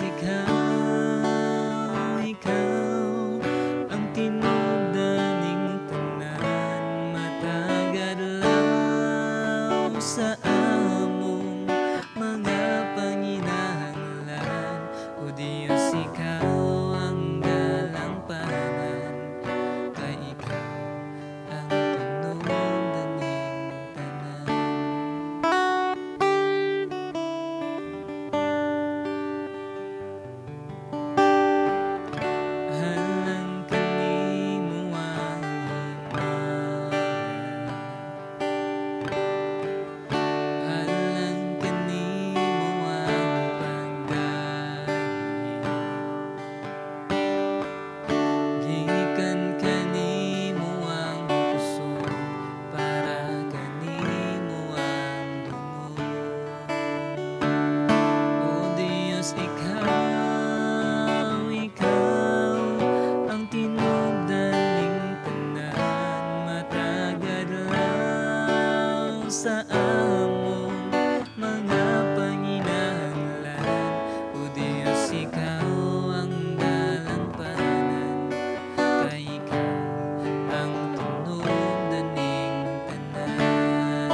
Diyos, ikaw, ikaw ang tinubdaning tanan, matag adlaw sa among mga panginahanglan. O Diyos, ikaw ang dalampanan, kay ikaw ang tinubdaning tanan. Halang kanimo ang himaya, halang kanimo ang pagdahi, gikan kanimo ang kusog, para kanimo ang dungog. O Diyos, ikaw, ikaw ang tinubdaning tanan, matag adlaw sa among mga panginahanglan. O Diyos, ikaw ang dalampanan, kay ikaw ang tinubdaning tanan.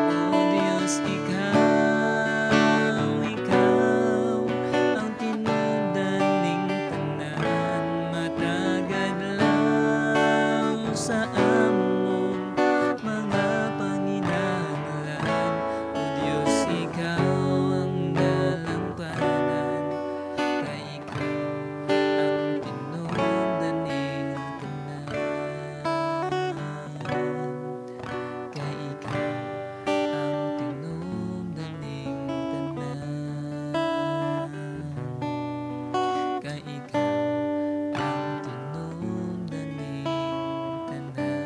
O Diyos, ikaw, ikaw ang tinubdaning tanan, matag adlaw sa among mga panginahanglan. O Diyos, ikaw ang dalampanan, kay ikaw ang tinubdaning tanan. Kay ikaw ang tinubdaning tanan. Kay ikaw ang tinubdaning tanan.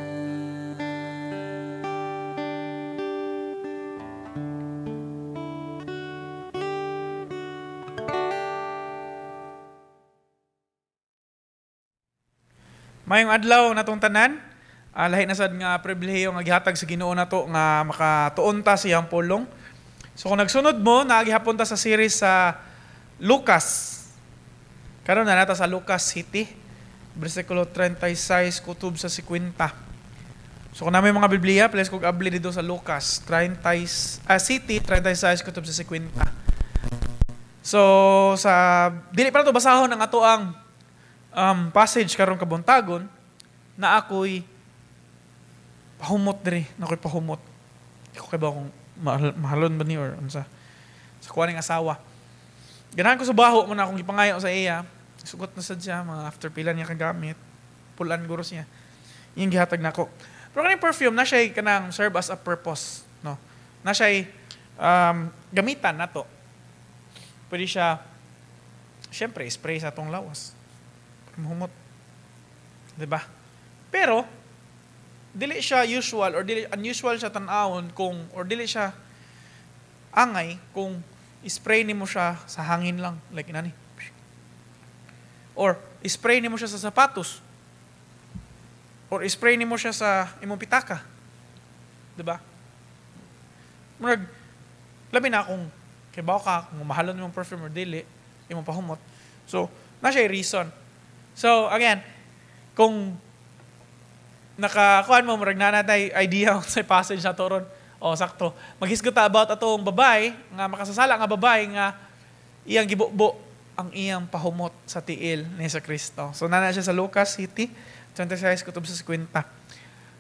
Mayong adlaw natong tanan, lahi na sad nga pribilehiyo nga gihatag sa Ginoo nato nga makatuon ta sa iyang pulong. So kung nagsunod mo, naagihapon ta sa series sa Lucas. Karon na nata sa Lucas City, bersikulo 36 kutob sa 50. So kung na may mga Biblia, please kog abli dito sa Lucas 30, City 36 kutob sa 50. So sa dili pa nato basahon ang ato ang passage karong kabuntagon, na ako'y pahumot diri, na ako'y pahumot. Di ko kay ba kung mahalon ba ni or unsa. Sa kuha ning asawa. Ganahan ko sa baho mo na akong gipangayo sa iya. Sugot na sad siya, mga after pila niya kagamit. Pulan guro siya. Iyang gihatag nako. Pero kaning perfume na siya'y kanang serve as a purpose, no? Na siya'y gamitan nato. Pwede siya, syempre, spray sa atong lawas. Humot. Diba? Pero, dili siya usual or dili unusual siya tan-awon kung or dili siya angay kung spray nimo siya sa hangin lang, like inani. Or spray nimo siya sa sapatos. Or spray nimo siya sa imong pitaka. Diba? Murag labi na kung kibaw ka kung mahalon imong perfume or dili imong pahumot. So, na siya reason. So, again, kung nakakuan mo, murag na natay idea sa passage na to ron. O, sakto. Maghisgot ta about atong babae, nga makasasala nga babae, nga iyang gibubo ang iyang pahumot sa tiil ni sa Kristo. So, nana siya sa Lucas City, 36 kutob sa 50.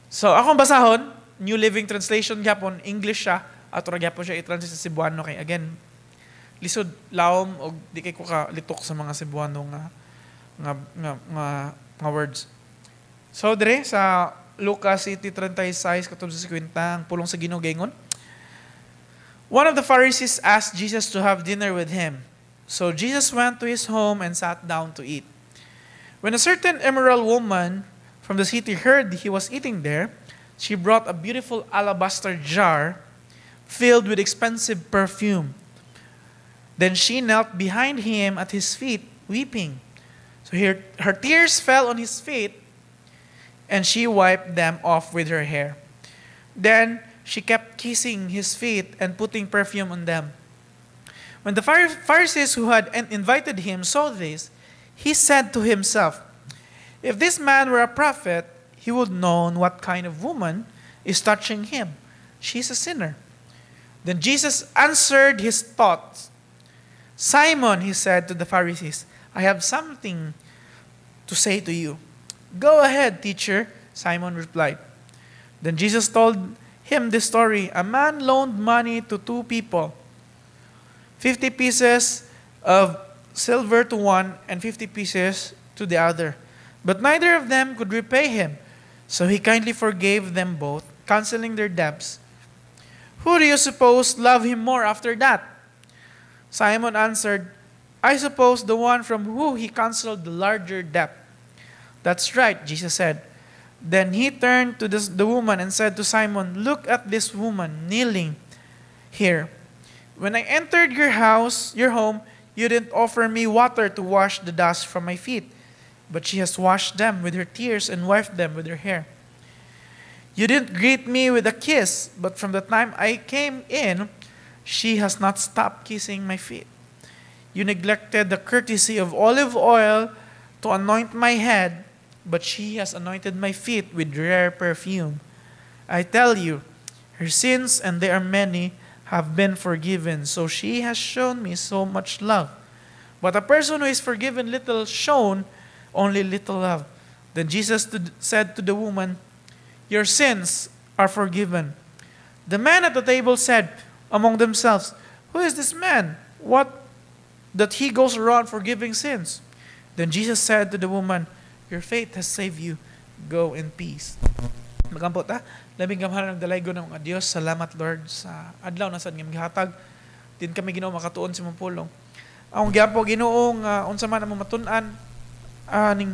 So, akong basahon, New Living Translation gyapon, English siya, ato ra gyapon siya i-translate sa Cebuano kay again, lisod lawom og di kay ko ka litok sa mga Cebuano nga words. So dire sa Lucas City 36 kutob sa 50, ang pulong sa Ginoo gaingon. One of the Pharisees asked Jesus to have dinner with him. So Jesus went to his home and sat down to eat. When a certain immoral woman from the city heard he was eating there, she brought a beautiful alabaster jar filled with expensive perfume. Then she knelt behind him at his feet, weeping. So her tears fell on his feet, and she wiped them off with her hair. Then she kept kissing his feet and putting perfume on them. When the Pharisees who had invited him saw this, he said to himself, "If this man were a prophet, he would know what kind of woman is touching him. She's a sinner." Then Jesus answered his thoughts. "Simon," he said to the Pharisees, "I have something to say to you." "Go ahead, teacher," Simon replied. Then Jesus told him this story. "A man loaned money to two people, 50 pieces of silver to one and 50 pieces to the other. But neither of them could repay him. So he kindly forgave them both, canceling their debts. Who do you suppose loved him more after that?" Simon answered, "I suppose the one from who he canceled the larger debt." "That's right," Jesus said. Then he turned to the woman and said to Simon, "Look at this woman kneeling here. When I entered your house, your home, you didn't offer me water to wash the dust from my feet, but she has washed them with her tears and wiped them with her hair. You didn't greet me with a kiss, but from the time I came in, she has not stopped kissing my feet. You neglected the courtesy of olive oil to anoint my head, but she has anointed my feet with rare perfume. I tell you, her sins, and they are many, have been forgiven, so she has shown me so much love. But a person who is forgiven little shown only little love." Then Jesus said to the woman, "Your sins are forgiven." The men at the table said among themselves, "Who is this man? What that he goes around forgiving sins?" Then Jesus said to the woman, "Your faith has saved you. Go in peace." Magampo ta. Labing gamhanan ug dalaygon nga Dios, salamat, Lord, sa adlaw na sad nga gihatag. Din kami, Ginoo, makatuon sa imong pulong. Akong giampo, Ginoo, nga unsa man among matun-an aning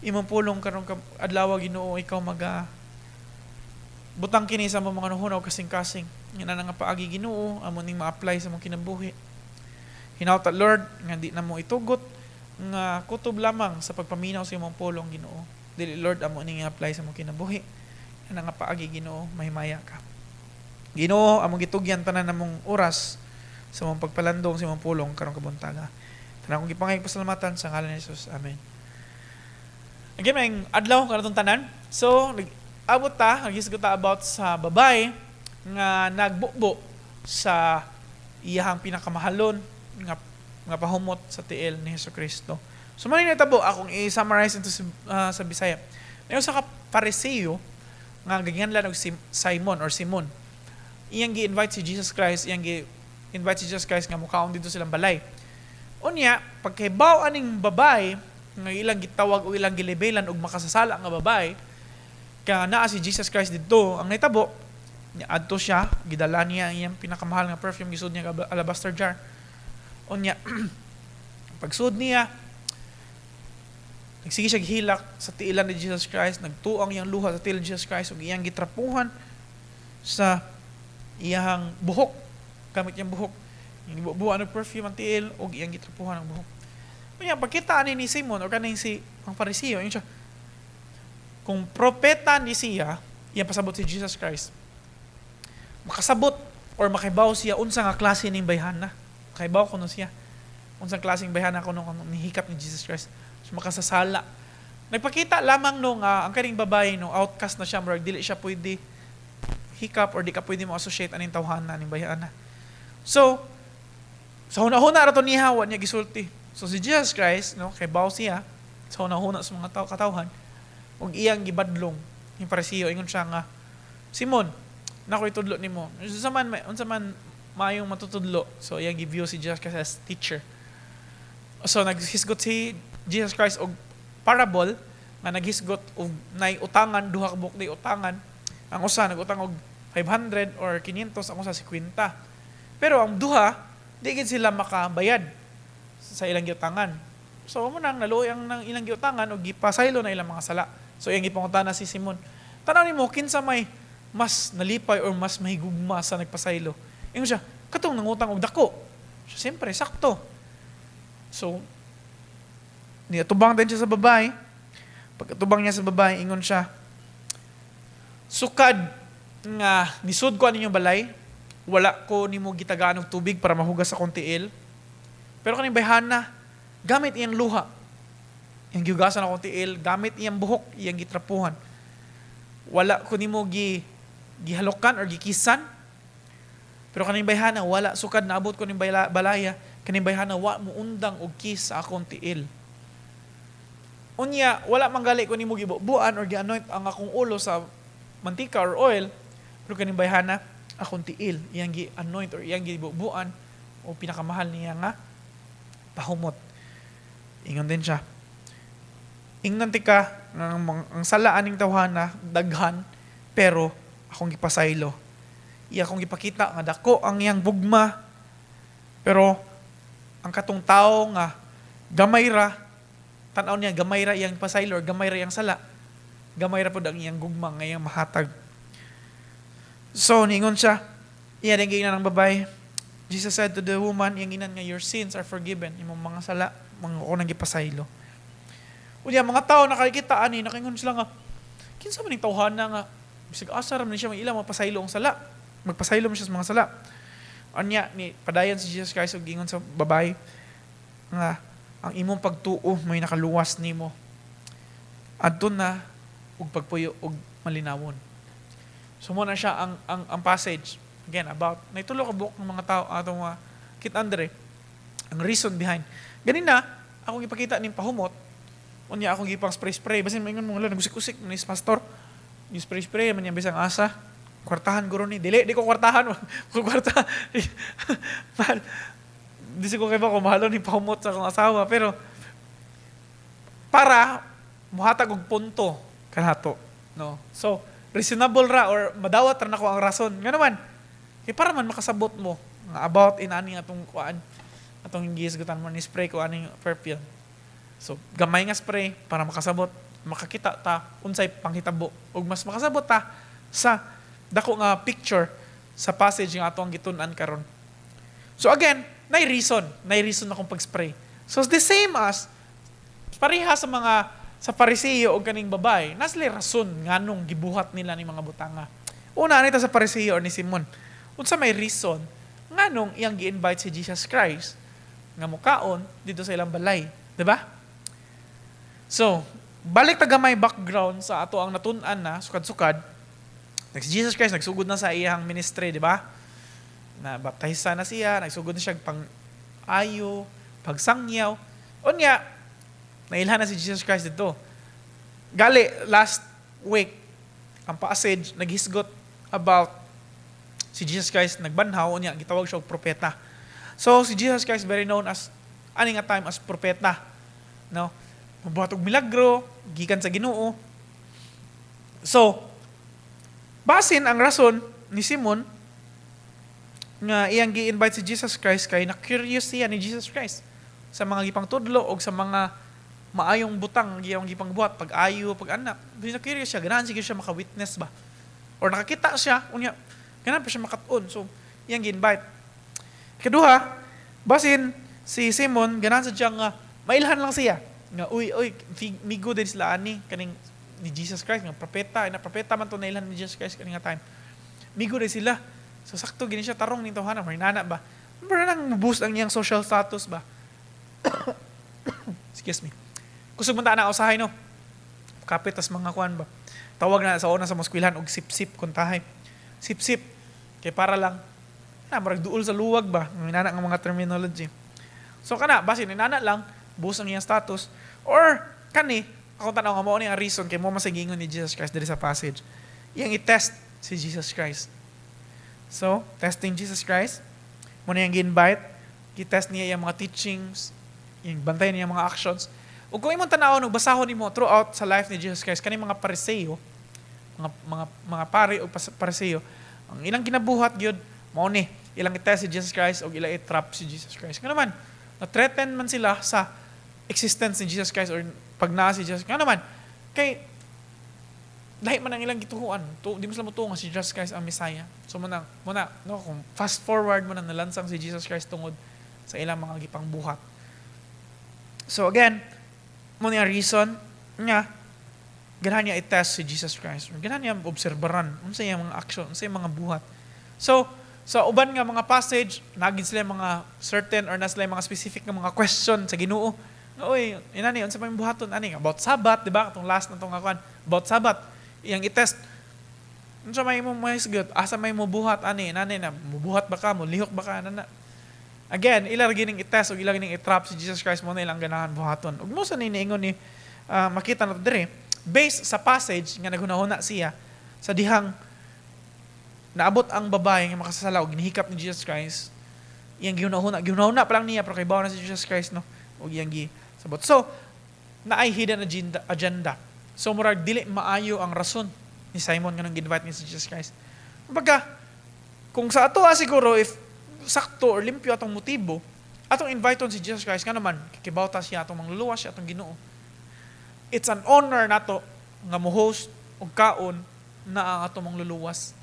imong pulong karong adlaw, Ginoo, ikaw maga butang kini sa among mga hunahuna ug kasing-kasing. Nga nga paagi, Ginoo, amo ning ma-apply sa among kinabuhi. Hinawta, Lord, nga di namo itugot nga kutob lamang sa pagpaminaw sa imong pulong, Ginoo. Dili, Lord, amo ning i-apply sa among kinabuhi. Nga nga paagi, Ginoo, mahimaya ka. Ginoo, among gitugyan tanan namong oras sa among pagpalandong sa imong pulong karong kabuntaga. Tanan akong gipangayong pasalamatan sa ngalan ni Jesus. Amen. Again, maayong adlaw kanatong tanan. So, nag-abot ta, naghisgot ta about sa babae nga nagbubo sa iyahang pinakamahalon nga pahumot sa tiil ni Hesus Kristo. So man natabo, akong i-summarize into sa Bisaya. Nayo sa ka Pariseo nga giginganlan og si Simon or Simon. Iyang gi-invite si Jesus Christ, iyang gi-invite si Jesus Christ nga mukaon didto silang balay. Unya, pagkahibaw aning babae nga ilang gitawag o ilang gilebelan og makasasala nga babae, kaya naa si Jesus Christ didto, ang nahitabo, adto siya, gidala niya ang iyang pinakamahal nga perfume, gisud niya alabaster jar. Unya, pagsud niya, nagsige siya hilak sa tiilan ni Jesus Christ, nagtuang iyang luha sa tiilan ni Jesus Christ, ug iyang gitrapuhan sa iyang buhok, gamit iyang buhok. Iyang gibubuan og perfume ang tiil, ug iyang gitrapuhan ang buhok. Unya, pagkita ani ni Simon, o kaning si ang Parisiyo, yun siya, kung propeta ni siya, iyang pasabot si Jesus Christ, makasabot or makahibaw siya unsa nga klase ning bayhana. Makahibaw kuno siya unsang klaseng bayhana kuno kung nihikap ni Jesus Christ. So makasasala. Nagpakita lamang no nga ang kaning babae, no, outcast na siya, murag dili siya pwede hikap or di ka pwede mo associate aning tawhana, aning bayhana. So sa huna-huna ra to niya, wa niya gisulti. So si Jesus Christ, no, kay baw siya sa huna-huna sa mga tao katawhan ug iyang gibadlong yung Parisiyo. Ingon siya nga, "Simon, nako itudlo nimo. Unsa man maayong matutudlo?" So iyang gi-view si Jesus Christ as teacher. So naghisgot si Jesus Christ og parable nga naghisgot og nay utangan, duha ka buok nay utangan. Ang usa nagutang og 500 or 500, ang usa 50. Pero ang duha, di gid sila makabayad sa ilang giutangan. So mo nang naluoy ang nang ilang giutangan og gipasaylo na ilang mga sala. So iyang gipangutana si Simon, "Tanaw nimo, kinsa may mas nalipay or mas mahigugma sa nagpasaylo?" Ingon siya, "Katong nangutang og dako." So, siyempre, sakto. So, niatubang din siya sa babae. Pagkatubang niya sa babae, ingon siya, "Sukad nga nisud ko ninyong balay, wala ko nimo gitagaan og tubig para mahugas akong tiil." Pero kaning bayhana, gamit iyang luha, iyang gihugasan akong tiil, gamit iyang buhok, iyang gitrapuhan. Wala ko nimo gihalokan or gikisan. Pero kaning bayhana, wala sukad naabot ko ning balaya, kaning bayhana wa mo undang og kiss sa akong tiil. Unya, wala man gali ko nimo gibubuan or gi-anoint ang akong ulo sa mantika or oil, pero kaning bayhana, akong tiil, iyang gi-anoint or iyang gibubuan o pinakamahal niya nga pahumot. Ingon din siya. Ingnan tika nga ang sala aning tawhana daghan, pero akong gipasaylo. Iya akong gipakita nga dako ang iyang gugma, pero ang katong tawo nga gamay ra, tan-aw niya gamay ra iyang pasaylo or gamay ra iyang sala, gamay ra pud ang iyang gugma nga iyang mahatag. So ningon siya, iya din giingnan ang babae. Jesus said to the woman, iyang giingnan nga, "Your sins are forgiven," imong mga sala mga ko nang gipasaylo. Unya, mga tao nakakita ani, nakaingon sila nga, kinsa man ning tawhana nga bisag asa ra man siya may ila mapasaylo ang sala. Magpasaylo man siya sa mga sala. Unya ni padayon si Jesus Christ og giingon sa babae nga ang imong pagtuo may nakaluwas nimo. Adto na ug pagpuyo og malinawon. So mo na siya ang passage again about naitulo ka buok ng mga tao atong mga kit Andre ang reason behind. Ganina akong ipakita ning pahumot, unya akong gipang spray spray, basin maingon mo, "Wala nagusik-usik ni pastor. Yung spray spray man niya bisang asa. Kwartahan guro ni." Dili, di ko kwartahan. Ko kwarta. Mahal. Di siguro kay ba kung mahalo ni pahumot sa akong asawa, pero para muhatag og punto kanato, no? So reasonable ra or madawat ra nako ang rason. Nga naman kay para man makasabot mo nga about inani atong kuan, atong gihisgutan mo ni spray ko aning perfume. So gamay nga spray para makasabot, makakita ta unsay panghitabo ug mas makasabot ta sa dako nga picture sa passage nga atong gitun-an karon. So again, nay reason akong pag-spray. So it's the same as pareha sa mga sa Pariseo o kaning babae, naa sila rason nganong gibuhat nila ni mga butanga. Una nito sa Pariseo or ni Simon. Unsa may reason nganong iyang gi-invite si Jesus Christ nga mukaon dito sa ilang balay, di ba? So, balik ta gamay background sa ato ang natun-an na sukad-sukad. Si Jesus Christ nagsugod na sa iyang ministry, di ba? Na baptized na siya, nagsugod na siya pang ayo, pagsangyaw. Unya, nailhan na si Jesus Christ dito. Gali, last week, ang passage, naghisgot about si Jesus Christ nagbanhaw, unya, gitawag siya og propeta. So, si Jesus Christ very known as, ani nga time, as propeta. No? Mabuhat og milagro, gikan sa Ginoo. So, basin ang rason ni Simon nga iyang gi-invite si Jesus Christ kay na-curious siya ni Jesus Christ sa mga gipangtudlo og sa mga maayong butang iyang gipangbuhat, pag-ayo, pag-anak. Na curious siya, ganahan sige siya maka-witness ba. Or nakakita siya, unya, ganahan pa siya makat-on. So, iyang gi-invite. Kaduha, basin si Simon ganahan sa siya nga mailhan lang siya nga, "Uy, uy, migo din sila ani kaning ni Jesus Christ nga propeta ina, propeta man to nailhan ni Jesus Christ kani nga time. Migo din sila." So sakto gini siya tarong ning tawhana, may nana ba. Pero nang boost ang iyang social status ba. Excuse me. Kusog man ta na usahay, no. Kapit tas mga kuan ba. Tawag na sa una sa mga eskwelahan og sip-sip kuntahay. Sip-sip kay para lang na murag duol sa luwag ba, inana nga mga terminology. So kana basin inana lang boost ang iyang status or kani akong tanaw nga mao ni ang reason kay mo masagingon ni Jesus Christ diri sa passage. Iyang i-test si Jesus Christ. So, testing Jesus Christ, mo na iyang gi-invite, gi-test niya iyang mga teachings, iyang bantayan niya mga actions. Ug kung imong tan-awon ug basahon nimo throughout sa life ni Jesus Christ, kaning mga Pariseo, mga pari o Pariseo, ang ilang ginabuhat gyud mao ni ilang i-test si Jesus Christ ug ilang i-trap si Jesus Christ. Nga naman, na-threaten man sila sa existence ni Jesus Christ or pag naa si Jesus. Nga naman, kay lahi man ang ilang gituhuan. Di mo sila motuo nga si Jesus Christ ang Messiah. So mo na, no, kung fast forward mo na, nalansang si Jesus Christ tungod sa ilang mga gipangbuhat. So again, mo ni ang reason nga ganahan niya i-test si Jesus Christ. Or ganahan niya obserbaran unsa iyang mga action, unsa iyang mga buhat. So, Sa uban nga mga passage, nagin sila mga certain or na sila mga specific nga mga question sa Ginoo. Nga, "Oy, inani, unsa pa yung buhaton ani about Sabbath, di ba? Katong last na tong akuan, about Sabbath. Iyang i-test. Unsa may imong mahisgot? Asa may mo buhat ani? Inani na, mubuhat ba ka, mulihok ba ka nana?" Again, ila ra gining i-test ug ila gining i-trap si Jesus Christ, mo na ilang ganahan buhaton. Ug mo sa niingon ni makita na to diri based sa passage nga naghunahuna siya sa dihang naabot ang babae nga makasasala og ginihikap ni Jesus Christ, iyang gihunahuna, gihunahuna pa lang niya, pero kay na si Jesus Christ, no, ug iyang gisabot. So, naay hidden agenda. So, murag dili maayo ang rason ni Simon nga nang gi-invite niya si Jesus Christ. Kumbaga, kung sa ato siguro, if sakto or limpyo atong motibo, atong invite si Jesus Christ nga naman, kibaw ta siya atong mangluluwas, siya atong Ginoo. It's an honor nato nga mo-host og kaon na ang atong mangluluwas.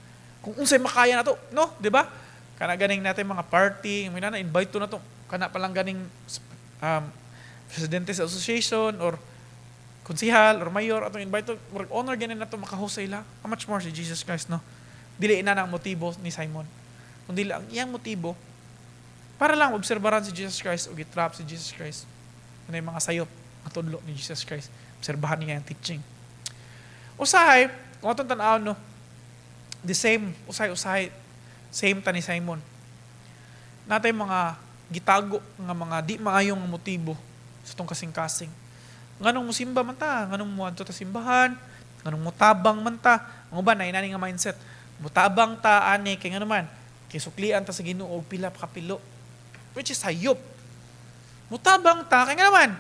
Kung unsay makaya nato, no, di ba? Kana ganing natin mga party, may na invite to nato kana pa lang ganing presidente sa association or konsihal or mayor atong invite to, murag honor ganin nato maka-host sa ila. How much more si Jesus Christ, no? Dili ina na ang motibo ni Simon. Kundi ang iyang motibo para lang obserbaran si Jesus Christ o gitrap si Jesus Christ. Ano yung mga sayop, ang tudlo ni Jesus Christ. Obserbahan niya ang teaching. Usahay, kung atong tan-awon, no, the same, usahay-usahay, same ta ni Simon. Natay mga gitago nga mga di maayong motibo sa tong kasing-kasing. Nganong musimba man ta, nganong muadto ta simbahan, nganong mutabang man ta, ang uban na inani nga mindset. Mutabang ta ani kay ngano man, kay suklian ta sa Ginoo og pila pa kapilo. Which is hayop. Mutabang ta kay ngano man,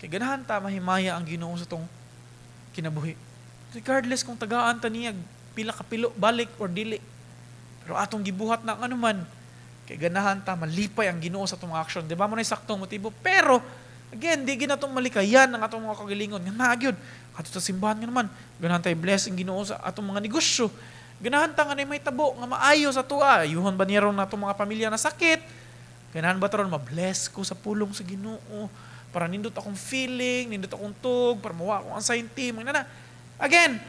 kay ganahan ta mahimaya ang Ginoo sa tong kinabuhi. Regardless kung tagaan ta niya pila kapilo balik or dili. Pero atong gibuhat na ang anuman, kay ganahan ta malipay ang Ginoo sa atong mga action. Di ba mo na saktong motibo? Pero again, di ginatong malikayan ang atong mga kagalingon. Nga naa gyud. Adto sa simbahan nga naman, ganahan tayo bless ang Ginoo sa atong mga negosyo. Ganahan ta nga may tabo nga maayo sa tuwa. Ayuhon ba niya ron atong mga pamilya na sakit? Ganahan ba ta ron ma-bless ko sa pulong sa Ginoo? Para nindot akong feeling, nindot akong tug, para mawa akong anxiety, mga nana. Again,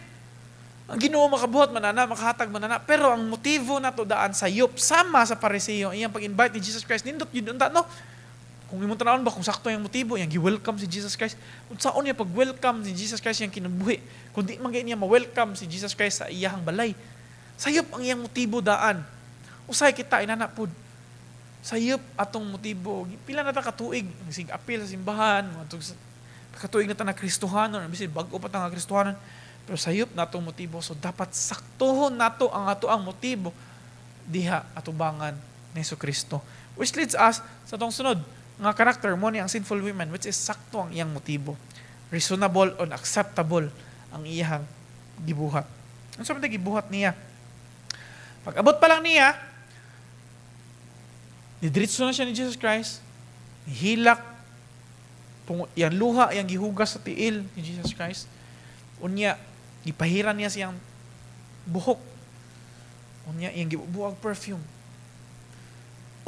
ang Ginoo makabuhat manana, makahatag manana, pero ang motibo nato daan sayop sama sa Pariseo, iyang pag-invite ni Jesus Christ, nindot yun unta, no? Kung imong tanawon ba kung sakto yung motibo, iyang gi-welcome si Jesus Christ. Unsaon niya pag-welcome si Jesus Christ iyang kinabuhi? Kung di man niya ma-welcome si Jesus Christ sa iyahang balay. Sayop ang iyang motibo daan. Usay kita inana pud. Sayop atong motibo. Pila na ta katuig sig apil sa simbahan, katuig na ta na Kristohanon, bisin bag-o pa ta nga Kristohanon. Pero sayop natong motibo. So dapat saktuhon nato ang ato ang motibo diha atubangan ni Kristo. Which leads us sa atong sunod nga karakter mo ni ang sinful women, which is sakto ang iyang motibo. Reasonable and acceptable ang iyang gibuhat. Ano sa gibuhat niya? Pag abot pa lang niya, didiretso na siya ni Jesus Christ, nihilak, iyang luha, iyang gihugas sa tiil ni Jesus Christ. Unya, gipahiran niya siyang buhok. Unya, iyang gibubuag perfume.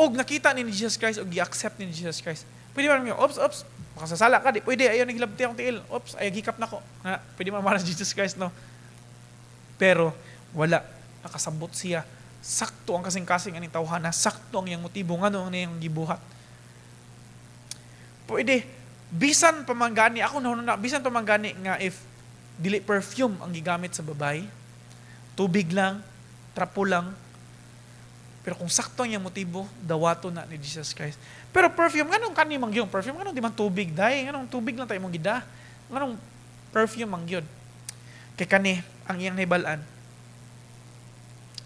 Og nakita ni Jesus Christ, og gi-accept ni Jesus Christ. Pwede ba naman, "Oops, oops, makasasala ka, di pwede, ayaw naghilabti akong tiil. Oops, ayaw hikap na ko." Na, pwede man si Jesus Christ, no? Pero, wala. Nakasabot siya. Sakto ang kasing-kasing aning tawhana, sakto ang iyang motibo, ngano ang iyang gibuhat. Pwede, bisan pa man gani, ako na, bisan pa man gani nga if dili perfume ang gigamit sa babae, tubig lang, trapo lang, pero kung sakto ang iyang motibo, dawato na ni Jesus Christ. Pero perfume, nganong kani man gyud perfume? Nganong di man tubig dai? Nganong tubig lang tayo mong gida? Nganong perfume man gyud? Kay kani ang iyang nahibal-an.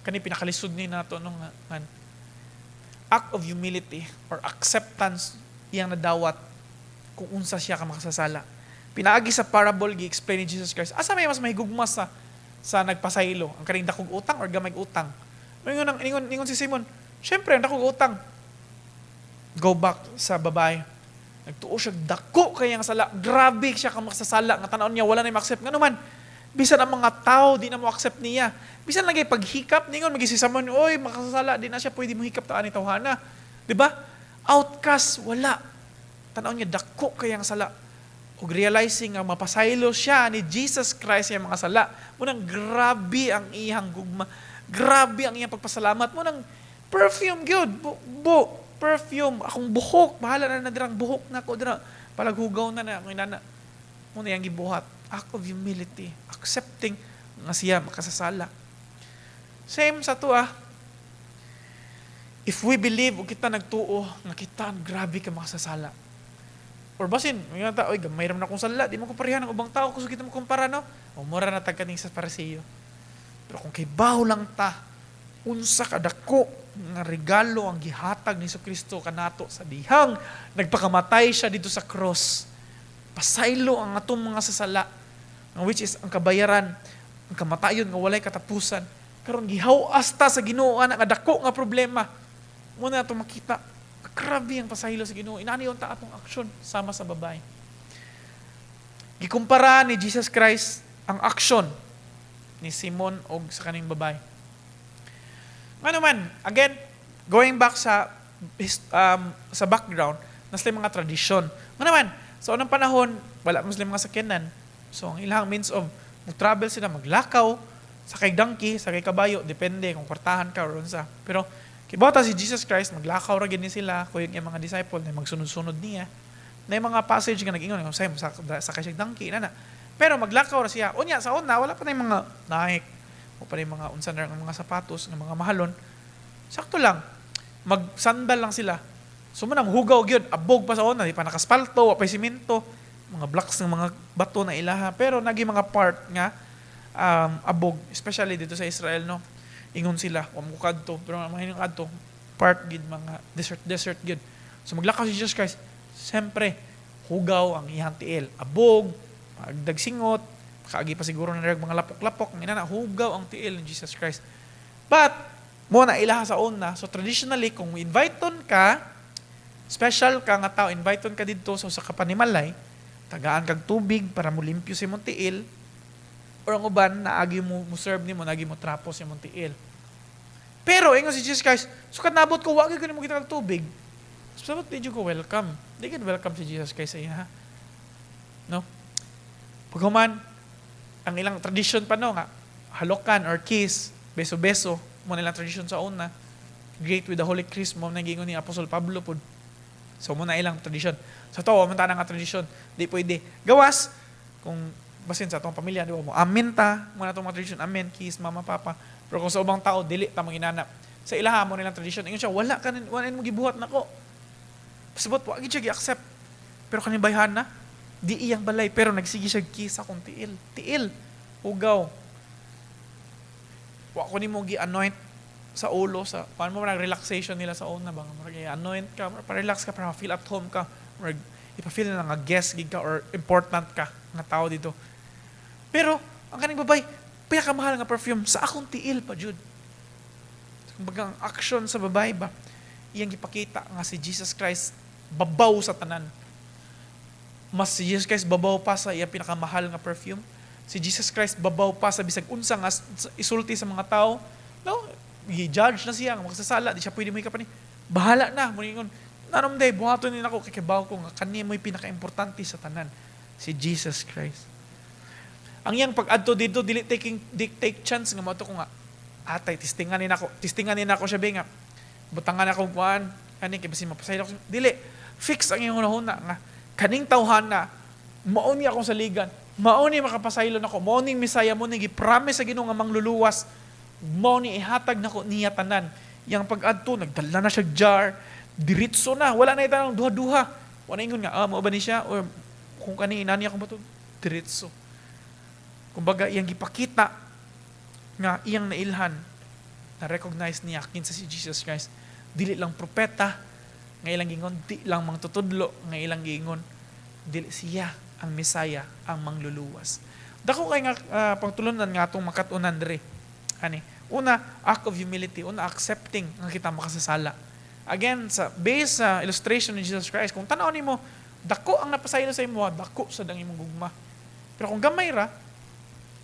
Kani pinakalisod ni nato nung ngan act of humility or acceptance iyang nadawat kung unsa siya ka makasasala. Pinaagi sa parable gi-explain ni Jesus Christ. Asa may mas mahigugma sa nagpasaylo, ang kaning dakog utang or gamay utang? Ingon si Simon, "Syempre, ang dakog utang." Go back sa babae. Nagtuo siya, dako kayang sala. Grabe siya ka makasasala. Nga tan-awon niya, wala na ma-accept. Nga naman, bisan ang mga tao, di na mo accept niya. Bisan lagi paghikap, ningon, magi si Simon, "Oy, makasasala, di na siya pwede mo hikap taan ni tawhana." Di ba? Outcast, wala. Tan-aw niya, dako kayang sala. Ug realizing nga mapasaylo siya ni Jesus Christ sa mga sala. Munang grabe ang iyang gugma. Grabe ang iyang pagpasalamat. Munang Perfume gyud, bu perfume, akong buhok, bahala na na dirang buhok na ko dira. Palaghugaw na na akong inana. Mao na iyang gibuhat. Act of humility, accepting nga siya makasasala. Same sa to ah. If we believe ug kita nagtuo nga kita ang grabe ka makasasala. Or basin, mga ta, oy, gamay ra man akong sala, di mo ko parehan ang ubang tao kusog kita mo kumpara, no? O mura na tag kaning sa Parisiyo. Pero kung kay lang ta, unsa ka dako nga regalo ang gihatag ni Kristo kanato sa dihang nagpakamatay siya dito sa cross. Pasaylo ang atong mga sasala, which is ang kabayaran, ang kamatayon nga walay katapusan. Karon gihaw-as ta sa Ginoo ana nga dako nga problema. Muna atong makita, grabe ang pasaylo sa Ginoo. Inani unta atong aksyon sama sa babae. Gikumpara ni Jesus Christ ang aksyon ni Simon og sa kaning babae. Ano man, again, going back sa background, nasa mga tradisyon. Ano man, sa unang panahon, wala man sila mga sakyanan. So, ang ilang means of mag-travel sila, maglakaw, sakay donkey, sakay kabayo, depende kung kwartahan ka or unsa. Pero, kibata si Jesus Christ, maglakaw ra gini sila, kuyog yung mga disciple na magsunod-sunod niya. Na yung mga passage nga nag-ingon, say, sakay siya donkey, na na. Pero maglakaw ra siya. Unya, sa una, wala pa na yung mga Nike, o pa yung mga unsa na mga sapatos, nga mga mahalon. Sakto lang. Magsandal lang sila. So manang hugaw gyud, abog pa sa una, di pa nakaspalto, wa pa simento, mga blocks ng mga bato na ilaha. Pero nagi mga part nga abog, especially dito sa Israel, no. Ingon sila, wa mo kadto, pero mga hining kadto, part gid mga desert desert gid. So maglakaw si Jesus Christ, siyempre hugaw ang iyang tiil, abog, pagdagsingot, kaagi pa siguro na mga lapok-lapok, ang inana, hugaw ang tiil ni Jesus Christ. But, mo na ilaha sa una. So traditionally, kung invite-on ka, special ka nga tao, invite-on ka dito so sa kapanimalay, tagaan kag tubig para mo limpyo sa imong tiil, or ang uban, naagi mo, mo serve nimo, naagi mo trapo sa imong tiil. Pero, ingon si Jesus Christ, sukat nabot ko, wag ko nimo kita kag tubig. So, di ko welcome. Di ka welcome si Jesus Christ sa iya, ha? No? Paghuman, ang ilang tradition pa no nga, halokan or kiss, beso-beso, mo nilang tradition sa una. Greet with the Holy Kiss, mo nang ni Apostol Pablo pud. So mo na ilang tradition. Sa to, mo ta nga tradition, di pwede. Gawas kung basin sa atong pamilya, di ba mo amen ta, mo na atong mga tradition, amen, kiss mama, papa. Pero kung sa ubang tao dili ta manginana. Sa ilaha mo nilang tradition, ingon siya, wala ka wala mo gibuhat nako. Pasabot wa gid siya gi-accept. Pero kaning bayhana, di iyang balay pero nagsige siya kiss akong tiil. Tiil, hugaw. Wa ko nimo gi-anoint sa ulo sa paano mo nag relaxation nila sa una ba murag i-anoint ka para relax ka, para feel at home ka, murag ipa-feel na nga guest gid ka or important ka nga tao dito. Pero ang kaning babay, pinakamahal nga perfume sa akong tiil pa jud. Kumbaga ang action sa babae ba, iyang gipakita nga si Jesus Christ babaw sa tanan. Mas si Jesus Christ babaw pa sa iyang pinakamahal nga perfume. Si Jesus Christ babaw pa sa bisag unsa nga isulti sa mga tao. No, i-judge na siya, nga magsasala, di siya pwede mo ikapani. Bahala na, muningon. Nanom day, buhaton ni nako, kikibaw ko nga kani mo'y pinaka-importante sa tanan, si Jesus Christ. Ang iyang pag-adto dito, dili taking di take chance nga moadto ko nga atay tistingan ni nako siya be nga butangan ako kuan kani kay basin mapasaylo ko. Dili fix ang iyang hunahuna nga kaning tawhana mao ni akong saligan, mao ni makapasaylo nako, mao ning Mesaya, mo ni gi-promise sa Ginoo nga mangluluwas, mao ni ihatag nako niya tanan. Iyang pag-adto, nagdala na siya jar, diretso na, wala na itanong duha-duha. Wala ingon nga mao ba ni siya or kung kani inani akong bato, diretso. Kumbaga iyang gipakita nga iyang nailhan, na recognize niya kinsa si Jesus Christ. Dili lang propeta nga ilang giingon, di lang mangtutudlo nga ilang giingon, dili siya ang Mesaya, ang mangluluwas. Dako kay nga pagtulunan nga atong makat-unan diri. Ani, una, act of humility, una, accepting nga kita makasasala. Again, sa base sa illustration ni Jesus Christ, kung tan-aw nimo, dako ang napasaylo sa imo, dako sad ang imong gugma. Pero kung gamay ra,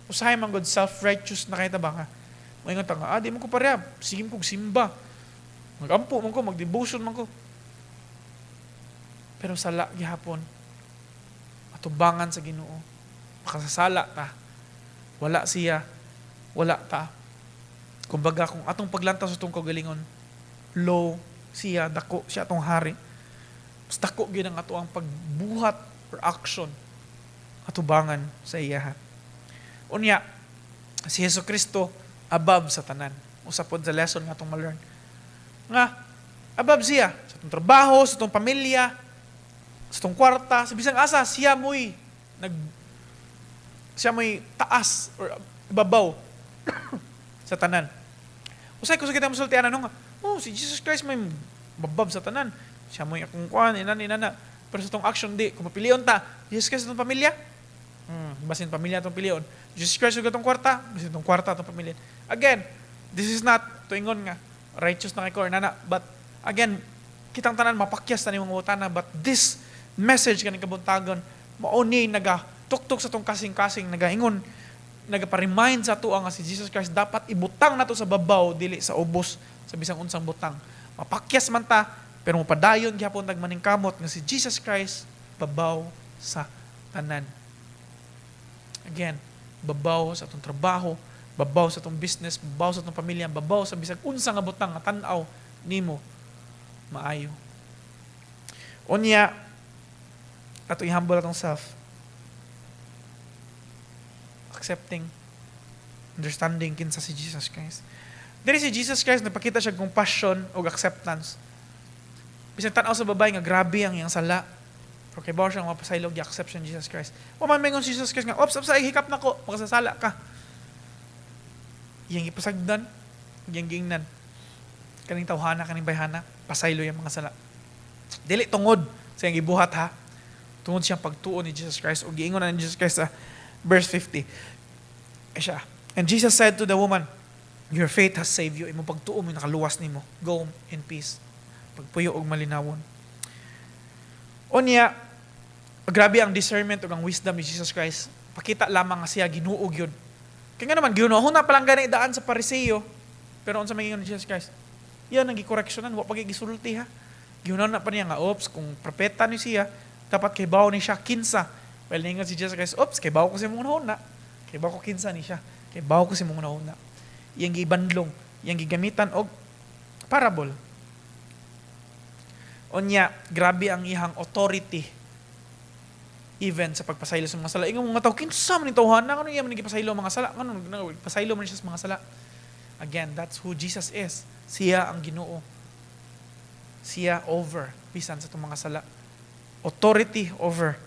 usahay man god self-righteous na kay ta ba nga. Moingon ta nga, di mo ko pareha, sige mo kog simba. Magampo man ko, mag-devotion man ko. Pero sala gihapon, atubangan sa Ginoo, makasasala ta. Wala siya, wala ta. Kumbaga kung atong paglantaw sa atong kaugalingon, Low, siya dako, siya atong hari. Mas dako gyud ang ato ang pagbuhat or action atubangan sa iya. Unya, si Hesus Kristo above sa tanan. Usa pod sa lesson nga atong ma-learn. Nga above siya sa atong trabaho, sa atong pamilya, sa atong kwarta, sa bisang asa siya mo'y taas or babaw sa tanan. Usay ko sa kita musultian ano nga, "Oh, si Jesus Christ may babab sa tanan. Siya mo'y akong kuan, inana, inana." Pero sa atong action, di. Kung mapilion ta, Jesus Christ atong pamilya, basin pamilya atong pilion. Jesus Christ ug atong kwarta, basin atong kwarta atong pamilya. Again, this is not tuingon nga righteous na kay ko or nana, but again, kitang tanan mapakyas ta nimong utana, but this message kaning kabuntagon mao ni naga tuktok sa tong kasing-kasing, nagaingon, nagapa-remind sa ato nga si Jesus Christ dapat ibutang nato sa babaw, dili sa ubos sa bisang unsang butang. Mapakyas man ta, pero mopadayon gihapon tag maningkamot nga si Jesus Christ babaw sa tanan. Again, babaw sa atong trabaho, babaw sa atong business, babaw sa atong pamilya, babaw sa bisag unsa nga butang nga tan-aw nimo maayo. Unya, ato i-humble atong self. Accepting, understanding kinsa si Jesus Christ. Diri si Jesus Christ nagpakita siya compassion ug acceptance. Bisan tan-aw sa babae nga grabe ang iyang sala. Pero kay siya nga mapasaylo, gi-accept siya ni Jesus Christ. Wa man maingon si Jesus Christ nga, "Ops, ops, ay hikap nako, makasasala ka." Iyang ipasagdan, iyang giingnan, "Kaning tawhana, kaning bayhana, pasaylo yung mga sala." Dili tungod sa iyang gibuhat ha. Tungod siyang pagtuo ni Jesus Christ ug giingon na ni Jesus Christ sa verse 50. Ay siya. And Jesus said to the woman, "Your faith has saved you." Imong pagtuo mo nakaluwas nimo. Go in peace. Pagpuyo og malinawon. Unya, grabe ang discernment ug ang wisdom ni Jesus Christ. Pakita lamang nga siya Ginoo gyud. Kaya nga naman, Ginoo na palang gani daan sa Pariseo. Pero unsa may ingon ni Jesus Christ? Yan ang gikoreksyonan, wa pa gisulti ha. Gihunan na pa niya nga, ops, kung propeta ni siya, dapat kay ni siya kinsa. Well, ningon si Jesus Christ, "Ops, kay ko sa imong una. Kay ko kinsa ni siya. Kay ko sa imong una." Iyang gibandlong, iyang gigamitan og parable. Unya, grabe ang iyang authority even sa pagpasaylo sa mga sala. Ingon mga tao, "Kinsa man ni tawhana? Ngano iya man gipasaylo ang mga sala? Ngano pasaylo man siya sa mga sala?" Again, that's who Jesus is. Siya ang Ginoo. Siya over bisan sa itong mga sala. Authority over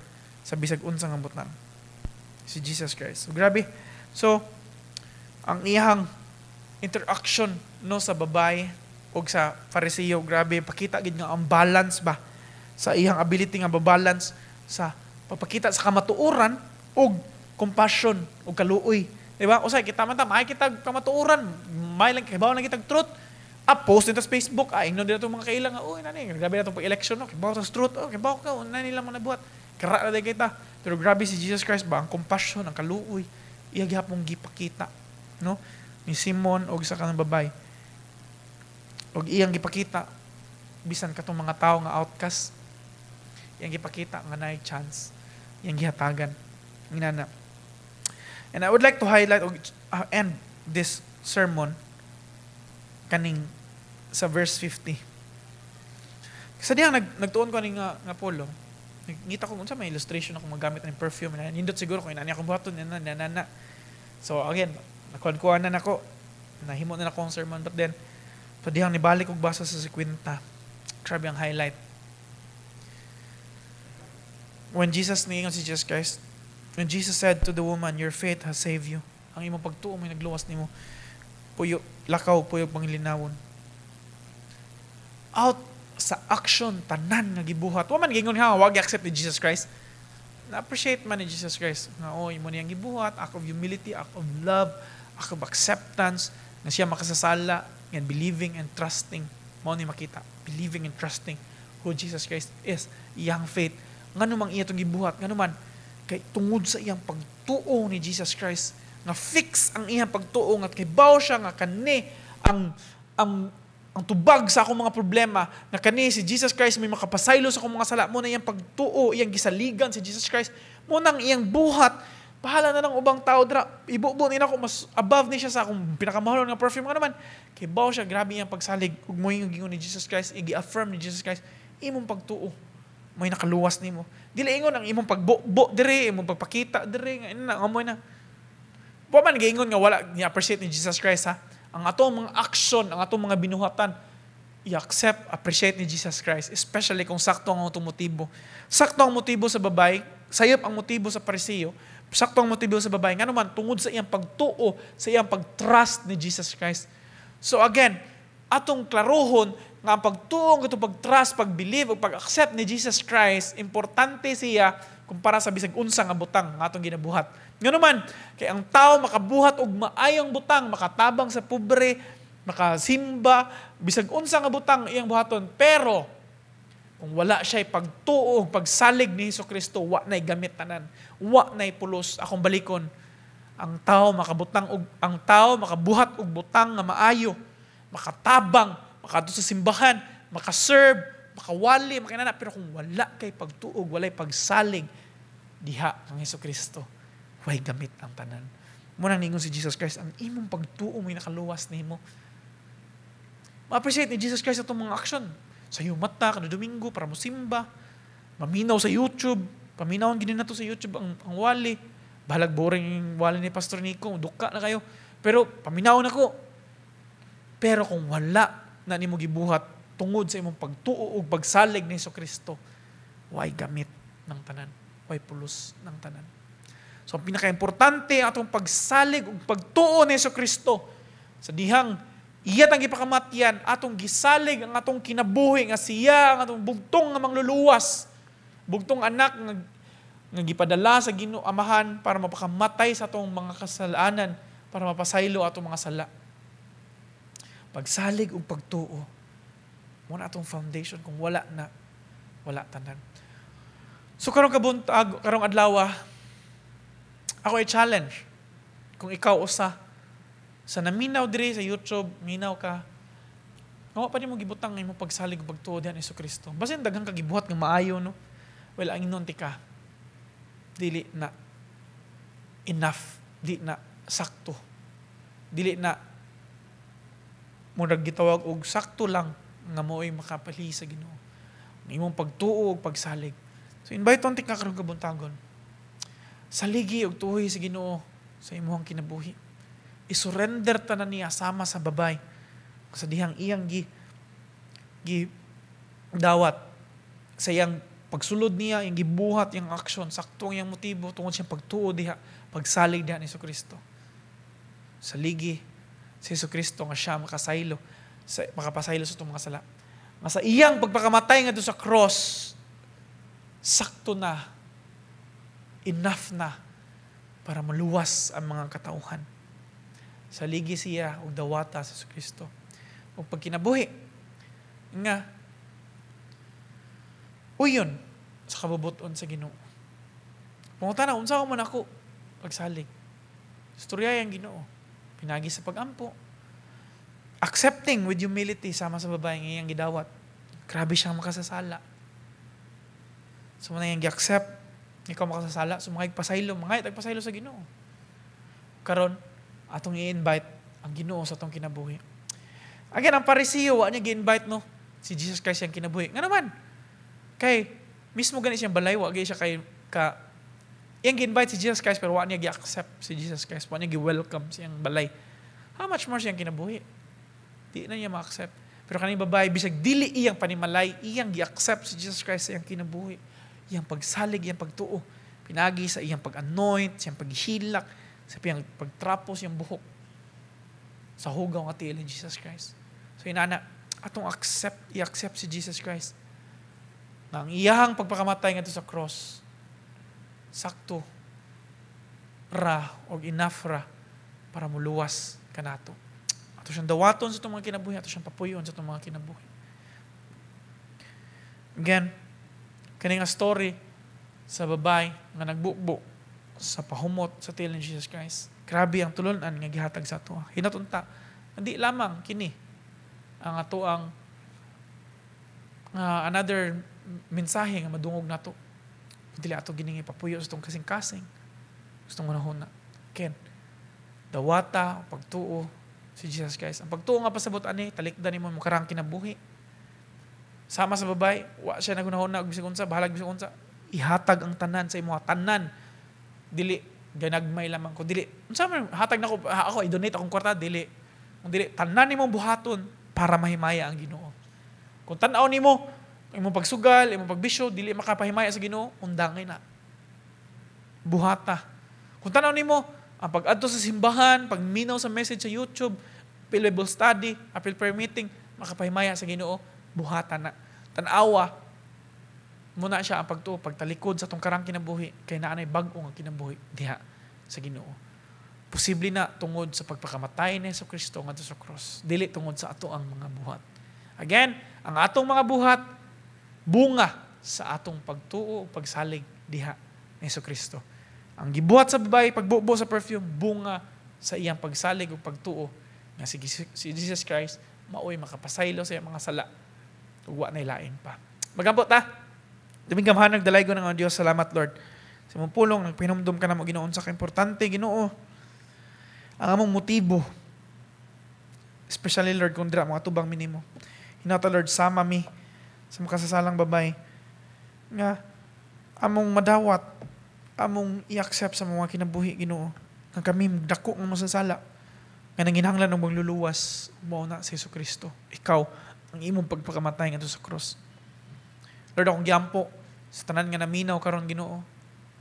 sa bisag unsa nga butang. Si Jesus Christ. So, grabe. So, ang iyang interaction no sa babae o sa Fariseo, grabe, pakita gid nga ang balance ba sa iyang ability nga babalance sa pagpakita sa kamatuoran ug compassion ug kaluoy. Di ba? Usay kita man ta, may kita kamatuoran, may lang kibaw lang kitag truth. Ah, post dito sa Facebook, ah, ingnon din atong mga kaila nga, "Uy, nani, grabe na itong pag-election, no? Kibaw sa truth, oh, kibaw ka, nani lang mga nabuhat." Kara na kita. Pero grabe si Jesus Christ ba, ang compassion, ang kaluoy, iya gihapong gipakita, no? Ni Simon og sa kanang babae. Og iyang gipakita bisan katong mga tao nga outcast, iyang gipakita nga naay chance, iyang gihatagan. Inana. And I would like to highlight og end this sermon kaning sa verse 50. Sa diyang nagtuon ko ani nga pulong, ngita ko unsa may illustration ako magamit ng perfume na nindot siguro ko inani akong buhaton na na na. So again, nakuan-kuan na nako. Nahimo na nako ang sermon, but then pa diyang nibalik og basa sa 50. Grabe ang highlight. When Jesus niingon si Jesus Christ, when Jesus said to the woman, "Your faith has saved you." Ang imong pagtuo mo nagluwas nimo. Puyo, lakaw, puyo pangilinawon. Out sa action tanan nga gibuhat. Wa man gingon nga wag accept ni Jesus Christ. Na-appreciate man ni Jesus Christ nga oh, imo niyang gibuhat, act of humility, act of love, act of acceptance nga siya makasasala and believing and trusting. Mao ni makita, believing and trusting who Jesus Christ is, iyang faith. Ngano mang iya tong gibuhat, ngano man kay tungod sa iyang pagtuo ni Jesus Christ nga fix ang iyang pagtuo nga kay siya nga kani ang tubag sa akong mga problema, nga kani si Jesus Christ may makapasaylo sa akong mga sala. Mo na iyang pagtuo, iyang gisaligan si Jesus Christ, mo nang iyang buhat. Bahala na ng ubang tao dira. Ibubo ni nako, mas above ni siya sa akong pinakamahal nga perfume nga naman. Kay baw siya, grabe iyang pagsalig ug mo'y gingon ni Jesus Christ, i-affirm ni Jesus Christ imong pagtuo may nakaluwas nimo. Dili ingon ang imong pagbubo diri, imong pagpakita diri nga ina ngamoy na. Wa man giingon nga wala ni appreciate ni Jesus Christ, ha. Ang atong mga action, ang atong mga binuhatan, i-accept, appreciate ni Jesus Christ, especially kung sakto ang atong motibo. Sakto ang motibo sa babae, sayop ang motibo sa Parisiyo, sakto ang motibo sa babae, ngano man, tungod sa iyang pagtuo, sa iyang pag-trust ni Jesus Christ. So again, atong klarohon nga ang pagtuo, ang atong pag-trust, pag-believe, o pag-accept ni Jesus Christ, importante siya kumpara sa bisag unsa nga butang nga atong ginabuhat. Ngano man, kay ang tao makabuhat og maayong butang, makatabang sa pobre, makasimba, bisag unsa nga butang iyang buhaton, pero kung wala siya pagtuo, pagsalig ni Hesus Kristo, wa na'y gamit tanan, wa na'y pulos. Akong balikon, ang tao makabuhat og butang nga maayo, makatabang, makadto sa simbahan, makaserve, makawali, makinana, pero kung wala kay pagtuog, walay pagsalig diha kang Hesus Kristo, way gamit ang tanan. Mo nang ningon si Jesus Christ, ang imong pagtuo mo'y nakaluwas nimo. Ma-appreciate ni Jesus Christ atong mga action. Sa iyong mata, kada Domingo, para mo simba, maminaw sa YouTube, paminaw ang gini nato sa YouTube, ang wali. Bahalag boring yung wali ni Pastor Nico, duka na kayo. Pero paminaw na ko. Pero kung wala na nimo gibuhat tungod sa imong pagtuo ug pagsalig ni Kristo, way gamit ng tanan, way pulos ng tanan. So ang pinakaimportante, atong pagsalig ug pagtuo ni Kristo sa dihang iya tang gipakamatyan, atong gisalig ang atong kinabuhi nga siya ang atong bugtong nga mangluluwas, bugtong anak nga gipadala sa Ginoo Amahan para mapakamatay sa atong mga kasalanan, para mapasaylo atong mga sala. Pagsalig ug pagtuo, mo na atong foundation. Kung wala na, wala tanan. So karong kabuntag, karong adlaw, ako ay challenge. Kung ikaw usa sa naminaw diri sa YouTube, minaw ka, nga pa nimo gibutang imong pagsalig ug pagtuo diha ni Kristo. Basin daghan ka gibuhat nga maayo, no. Well, ang inon ti ka, dili na enough, di na sakto. Dili na murag gitawag og sakto lang nga mo'y makapali sa Ginoo. Ang imong pagtuo ug pagsalig. So invite on ti ka karong kabuntagon. Saligi og tuohi sa Ginoo sa imong kinabuhi. I-surrender tanan niya sama sa babay. Sa dihang iyang gi gi dawat sa iyang pagsulod niya, iyang gibuhat, iyang action, sakto ang iyang motibo tungod siyang pagtuo diha, pagsalig diha ni Kristo. Saligi si Hesus Kristo nga siya makasaylo, makapasaylo sa itong mga sala. Nga sa iyang pagpakamatay nga sa cross, sakto na, enough na para maluwas ang mga katauhan. Saligi siya og dawata sa Hesus Kristo. Ug pagkinabuhi nga uyon sa kabubuton sa Ginoo. Pangutana, unsa man ako pagsalig? Istorya ang Ginoo. Pinagi sa pagampo. Accepting with humility sama sa babae nga iyang gidawat. Grabe siyang makasasala. So mao na iyang gi-accept, ikaw makasasala, so mga pasaylo, mga pasaylo sa Ginoo. Karon atong i-invite ang Ginoo sa atong kinabuhi. Again, ang Parisiyo, wa niya gi-invite, no, si Jesus Christ iyang kinabuhi. Nga naman, kay mismo gani siyang balay, wa gyud siya kay ka iyang gi-invite si Jesus Christ, pero wa niya gi-accept si Jesus Christ, wa niya gi-welcome siyang balay. How much more siyang kinabuhi? Di na niya ma-accept. Pero kaning babae, bisag dili iyang panimalay, iyang gi-accept si Jesus Christ sa iyang kinabuhi. Iyang pagsalig, iyang pagtuo. Pinagi sa iyang pag-anoint, sa iyang paghilak, sa iyang pagtrapo sa iyang buhok. Sa hugaw nga tiil ni Jesus Christ. So inana, atong accept, i-accept si Jesus Christ. Na ang iyahang pagpakamatay ngadto sa cross, sakto ra og enough ra para muluwas kanato. Ato siyang dawaton sa itong mga kinabuhi, ato siyang papuyon sa itong mga kinabuhi. Again, kani nga story sa babae nga nagbukbo sa pahumot sa tiil ni Jesus Christ. Grabe ang tulunan nga gihatag sa ato. Hinatunta, hindi lamang kini ang ato ang another mensahe nga madungog nato. Dili ato gining ipapuyo sa itong kasing-kasing. Gustong hunahuna. Ken, dawata, pagtuo si Jesus Christ. Ang pagtuo nga pasabot ani, talikdan nimo imong karang kinabuhi. Sama sa babae, wa siya naghunahuna og bisag unsa, bahalag bisag unsa. Ihatag ang tanan sa imo, tanan. Dili ganagmay lamang ko, dili. Unsa man hatag nako ako, i-donate akong kwarta, dili. Kung dili tanan nimong buhaton para mahimaya ang Ginoo. Kung tan-aw nimo imong pagsugal, imong pagbisyo, dili makapahimaya sa Ginoo, undangay na. Buhata. Kung tan-aw nimo ang pag-adto sa simbahan, pagminaw sa message sa YouTube, Bible study, apil prayer meeting, makapahimaya sa Ginoo, buhata na. Tan-awa muna siya ang pagtuo, pagtalikod sa tong karang kinabuhi, kay naanay bag-o nga kinabuhi diha sa Ginoo. Posible na tungod sa pagpakamatay ni Hesus Kristo ngadto sa cross, dili tungod sa ato ang mga buhat. Again, ang atong mga buhat bunga sa atong pagtuo o pagsalig diha ni Hesus Kristo. Ang gibuhat sa babae, pagbubo sa perfume, bunga sa iyang pagsalig o pagtuo nga si Jesus Christ maoy makapasaylo sa iyang mga sala ug wa nay lain pa. Magambot ta. Daming gamhanan, dalaygon ng Diyos, salamat, Lord. Sa imong pulong, nagpinumdum ka namo, Ginoo, sa kaimportante, Ginoo, ang among motibo. Especially, Lord, kung dira mga tubang minimo. Hinata, Lord, sama mi sa makasasalang babay nga among madawat, among i-accept sa mga kinabuhi, Ginoo, nga kami dako nga masasala nga nanginahanglan ng magluluwas, mao na si Kristo. Ikaw ang imong pagpakamatay ngadto sa cross. Lord, akong giampo sa tanan nga naminaw karon, Ginoo,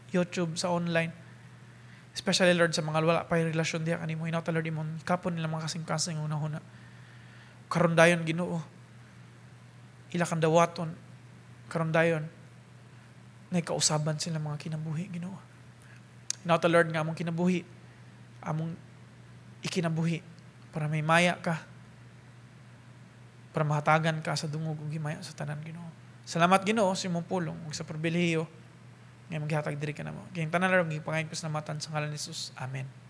YouTube, sa online. Especially, Lord, sa mga wala pa yung relasyon diha kanimo, hinawta, Lord, imong kapon nila mga kasing-kasing una-huna. Karon dayon, Ginoo, ila kang dawaton karon dayon nay kausaban sila mga kinabuhi, Ginoo. Hinawta, Lord, nga among kinabuhi, among ikinabuhi para may maya ka, para mahatagan ka sa dungog ug himaya sa tanan, Ginoo. Salamat, Ginoo, sa imong pulong ug sa pribilehiyo nga maghatag diri kanamo. Kayong tanan, Lord, gipangayong pasalamatan sa ngalan ni Jesus. Amen.